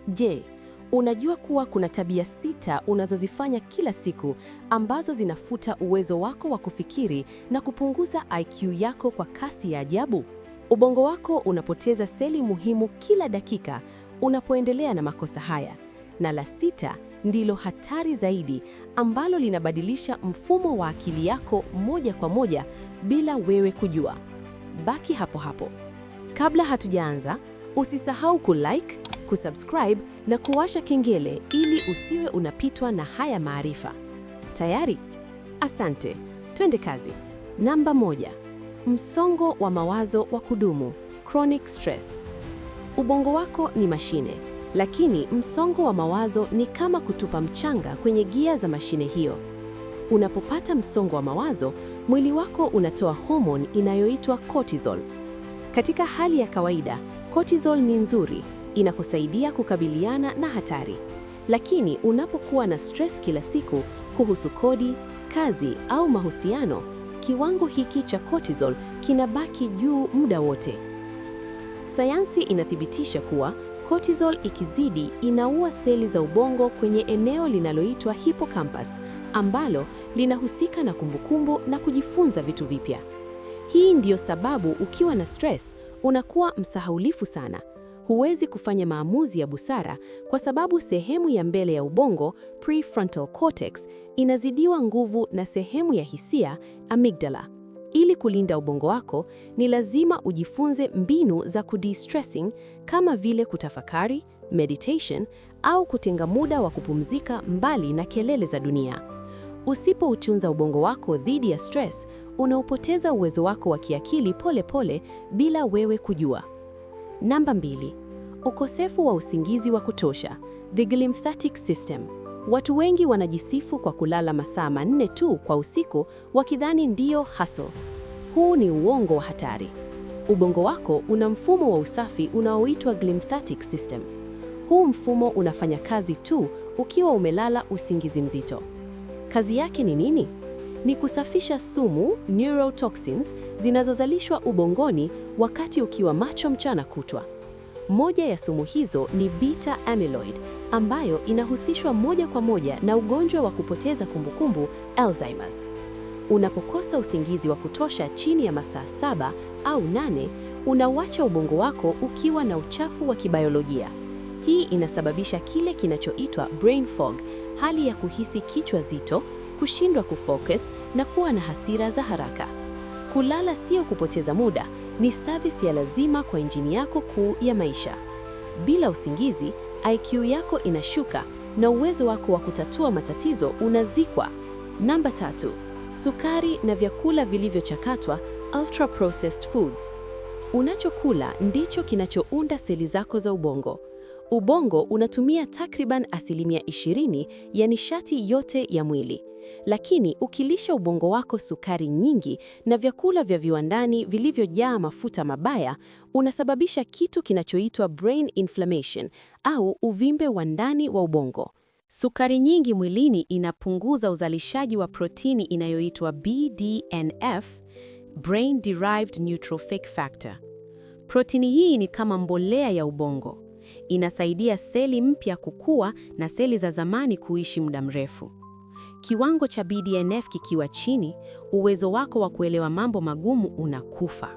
Je, unajua kuwa kuna tabia sita unazozifanya kila siku ambazo zinafuta uwezo wako wa kufikiri na kupunguza IQ yako kwa kasi ya ajabu? Ubongo wako unapoteza seli muhimu kila dakika unapoendelea na makosa haya. Na la sita ndilo hatari zaidi, ambalo linabadilisha mfumo wa akili yako moja kwa moja bila wewe kujua. Baki hapo hapo. Kabla hatujaanza, usisahau kulike, kusubscribe na kuwasha kengele ili usiwe unapitwa na haya maarifa. Tayari? Asante. Twende kazi. Namba 1: msongo wa mawazo wa kudumu, chronic stress. Ubongo wako ni mashine, lakini msongo wa mawazo ni kama kutupa mchanga kwenye gia za mashine hiyo. Unapopata msongo wa mawazo, mwili wako unatoa homoni inayoitwa cortisol. Katika hali ya kawaida, cortisol ni nzuri, inakusaidia kukabiliana na hatari. Lakini unapokuwa na stress kila siku kuhusu kodi, kazi au mahusiano, kiwango hiki cha cortisol kinabaki juu muda wote. Sayansi inathibitisha kuwa cortisol ikizidi inaua seli za ubongo kwenye eneo linaloitwa hippocampus, ambalo linahusika na kumbukumbu na kujifunza vitu vipya. Hii ndiyo sababu ukiwa na stress unakuwa msahaulifu sana. Huwezi kufanya maamuzi ya busara kwa sababu sehemu ya mbele ya ubongo, prefrontal cortex, inazidiwa nguvu na sehemu ya hisia, amygdala. Ili kulinda ubongo wako, ni lazima ujifunze mbinu za kude-stressing kama vile kutafakari, meditation au kutenga muda wa kupumzika mbali na kelele za dunia. Usipoutunza ubongo wako dhidi ya stress, unaupoteza uwezo wako wa kiakili pole pole bila wewe kujua. Namba 2: ukosefu wa usingizi wa kutosha, the glymphatic system. Watu wengi wanajisifu kwa kulala masaa 4 tu kwa usiku wakidhani ndiyo hustle. Huu ni uongo wa hatari. Ubongo wako una mfumo wa usafi unaoitwa glymphatic system. Huu mfumo unafanya kazi tu ukiwa umelala usingizi mzito. Kazi yake ni nini? Ni kusafisha sumu, neurotoxins, zinazozalishwa ubongoni wakati ukiwa macho mchana kutwa. Moja ya sumu hizo ni beta amyloid, ambayo inahusishwa moja kwa moja na ugonjwa wa kupoteza kumbukumbu, Alzheimer's. Unapokosa usingizi wa kutosha chini ya masaa 7 au 8, unauacha ubongo wako ukiwa na uchafu wa kibayolojia. Hii inasababisha kile kinachoitwa brain fog, hali ya kuhisi kichwa zito, kushindwa kufocus na kuwa na hasira za haraka. Kulala sio kupoteza muda, ni service ya lazima kwa injini yako kuu ya maisha. Bila usingizi, IQ yako inashuka na uwezo wako wa kutatua matatizo unazikwa. Namba 3: sukari na vyakula vilivyochakatwa, ultra processed foods. Unachokula ndicho kinachounda seli zako za ubongo. Ubongo unatumia takriban 20% ya nishati yote ya mwili. Lakini ukilisha ubongo wako sukari nyingi na vyakula vya viwandani vilivyojaa mafuta mabaya, unasababisha kitu kinachoitwa brain inflammation au uvimbe wa ndani wa ubongo. Sukari nyingi mwilini inapunguza uzalishaji wa protini inayoitwa BDNF, Brain Derived Neurotrophic Factor. Protini hii ni kama mbolea ya ubongo. Inasaidia seli mpya kukua na seli za zamani kuishi muda mrefu. Kiwango cha BDNF kikiwa chini, uwezo wako wa kuelewa mambo magumu unakufa.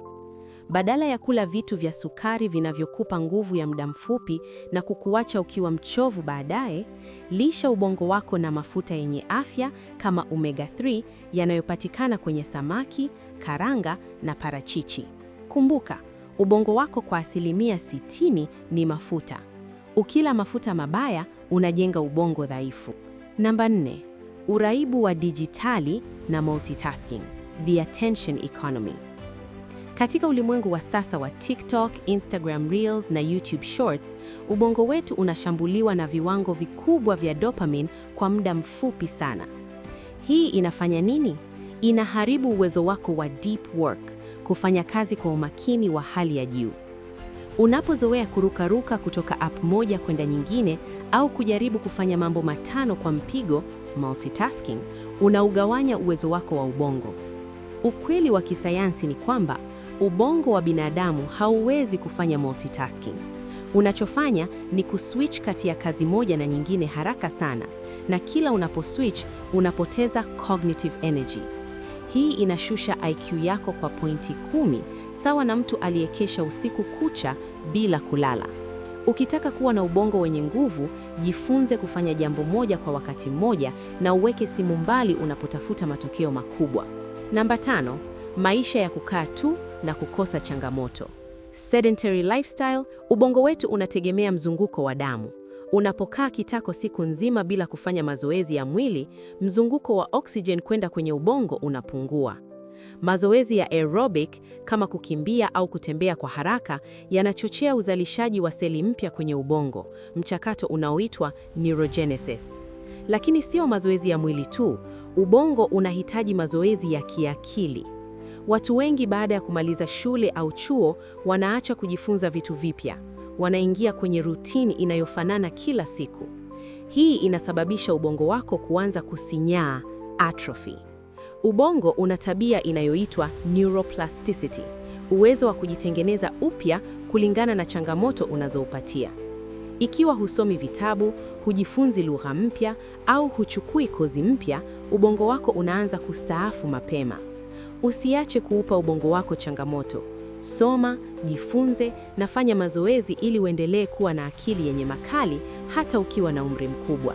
Badala ya kula vitu vya sukari vinavyokupa nguvu ya muda mfupi na kukuacha ukiwa mchovu baadaye, lisha ubongo wako na mafuta yenye afya kama omega 3 yanayopatikana kwenye samaki, karanga na parachichi. Kumbuka, ubongo wako kwa 60% ni mafuta. Ukila mafuta mabaya, unajenga ubongo dhaifu. Namba 4: uraibu wa dijitali na multitasking, the attention economy. Katika ulimwengu wa sasa wa TikTok, Instagram Reels na YouTube Shorts, ubongo wetu unashambuliwa na viwango vikubwa vya dopamine kwa muda mfupi sana. Hii inafanya nini? Inaharibu uwezo wako wa deep work, kufanya kazi kwa umakini wa hali ya juu. Unapozoea kurukaruka kutoka app moja kwenda nyingine au kujaribu kufanya mambo matano kwa mpigo, multitasking, unaugawanya uwezo wako wa ubongo. Ukweli wa kisayansi ni kwamba ubongo wa binadamu hauwezi kufanya multitasking. Unachofanya ni kuswitch kati ya kazi moja na nyingine haraka sana, na kila unaposwitch unapoteza cognitive energy. Hii inashusha IQ yako kwa pointi 10, sawa na mtu aliyekesha usiku kucha bila kulala. Ukitaka kuwa na ubongo wenye nguvu, jifunze kufanya jambo moja kwa wakati mmoja na uweke simu mbali unapotafuta matokeo makubwa. Namba 5, maisha ya kukaa tu na kukosa changamoto. Sedentary lifestyle. Ubongo wetu unategemea mzunguko wa damu. Unapokaa kitako siku nzima bila kufanya mazoezi ya mwili, mzunguko wa oxygen kwenda kwenye ubongo unapungua. Mazoezi ya aerobic kama kukimbia au kutembea kwa haraka yanachochea uzalishaji wa seli mpya kwenye ubongo, mchakato unaoitwa neurogenesis. Lakini sio mazoezi ya mwili tu, ubongo unahitaji mazoezi ya kiakili. Watu wengi baada ya kumaliza shule au chuo wanaacha kujifunza vitu vipya, wanaingia kwenye routine inayofanana kila siku. Hii inasababisha ubongo wako kuanza kusinyaa, atrophy. Ubongo una tabia inayoitwa neuroplasticity, uwezo wa kujitengeneza upya kulingana na changamoto unazoupatia. Ikiwa husomi vitabu, hujifunzi lugha mpya au huchukui kozi mpya, ubongo wako unaanza kustaafu mapema. Usiache kuupa ubongo wako changamoto. Soma, jifunze na fanya mazoezi ili uendelee kuwa na akili yenye makali hata ukiwa na umri mkubwa.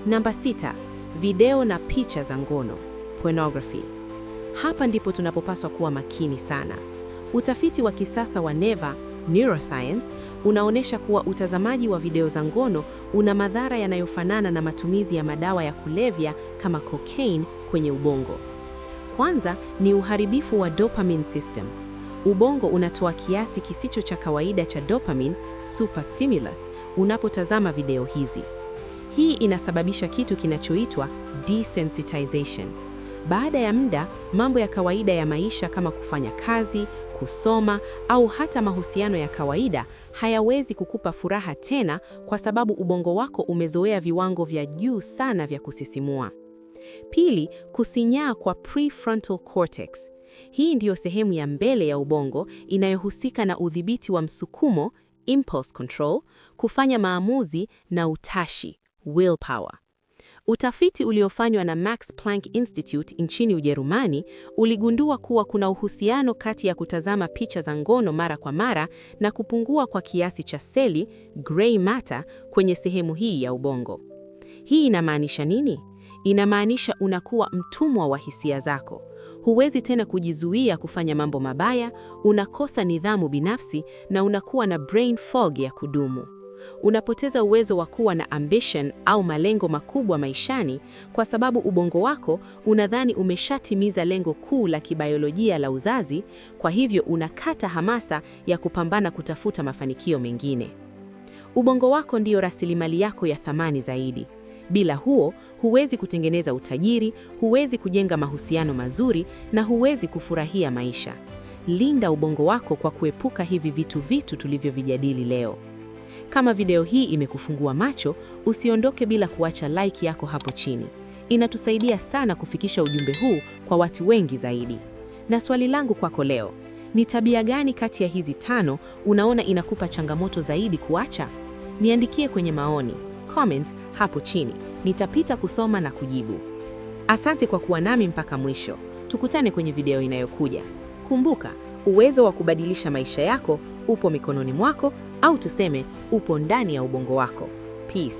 Namba 6, video na picha za ngono, pornography. Hapa ndipo tunapopaswa kuwa makini sana. Utafiti wa kisasa wa Neva Neuroscience unaonyesha kuwa utazamaji wa video za ngono una madhara yanayofanana na matumizi ya madawa ya kulevya kama cocaine kwenye ubongo. Kwanza ni uharibifu wa dopamine system. Ubongo unatoa kiasi kisicho cha kawaida cha dopamine, super stimulus, unapotazama video hizi. Hii inasababisha kitu kinachoitwa desensitization. Baada ya muda, mambo ya kawaida ya maisha kama kufanya kazi, kusoma au hata mahusiano ya kawaida hayawezi kukupa furaha tena kwa sababu ubongo wako umezoea viwango vya juu sana vya kusisimua. Pili, kusinyaa kwa prefrontal cortex. Hii ndiyo sehemu ya mbele ya ubongo inayohusika na udhibiti wa msukumo, impulse control, kufanya maamuzi na utashi, willpower. Utafiti uliofanywa na Max Planck Institute nchini Ujerumani uligundua kuwa kuna uhusiano kati ya kutazama picha za ngono mara kwa mara na kupungua kwa kiasi cha seli gray matter kwenye sehemu hii ya ubongo. Hii inamaanisha nini? Inamaanisha unakuwa mtumwa wa hisia zako. Huwezi tena kujizuia kufanya mambo mabaya, unakosa nidhamu binafsi na unakuwa na brain fog ya kudumu. Unapoteza uwezo wa kuwa na ambition au malengo makubwa maishani kwa sababu ubongo wako unadhani umeshatimiza lengo kuu la kibiolojia la uzazi, kwa hivyo unakata hamasa ya kupambana kutafuta mafanikio mengine. Ubongo wako ndiyo rasilimali yako ya thamani zaidi. Bila huo, huwezi kutengeneza utajiri, huwezi kujenga mahusiano mazuri na huwezi kufurahia maisha. Linda ubongo wako kwa kuepuka hivi vitu tulivyovijadili leo. Kama video hii imekufungua macho, usiondoke bila kuacha like yako hapo chini. Inatusaidia sana kufikisha ujumbe huu kwa watu wengi zaidi. Na swali langu kwako leo, ni tabia gani kati ya hizi 5 unaona inakupa changamoto zaidi kuacha? Niandikie kwenye maoni, comment hapo chini. Nitapita kusoma na kujibu. Asante kwa kuwa nami mpaka mwisho. Tukutane kwenye video inayokuja. Kumbuka, uwezo wa kubadilisha maisha yako upo mikononi mwako, au tuseme upo ndani ya ubongo wako. Peace.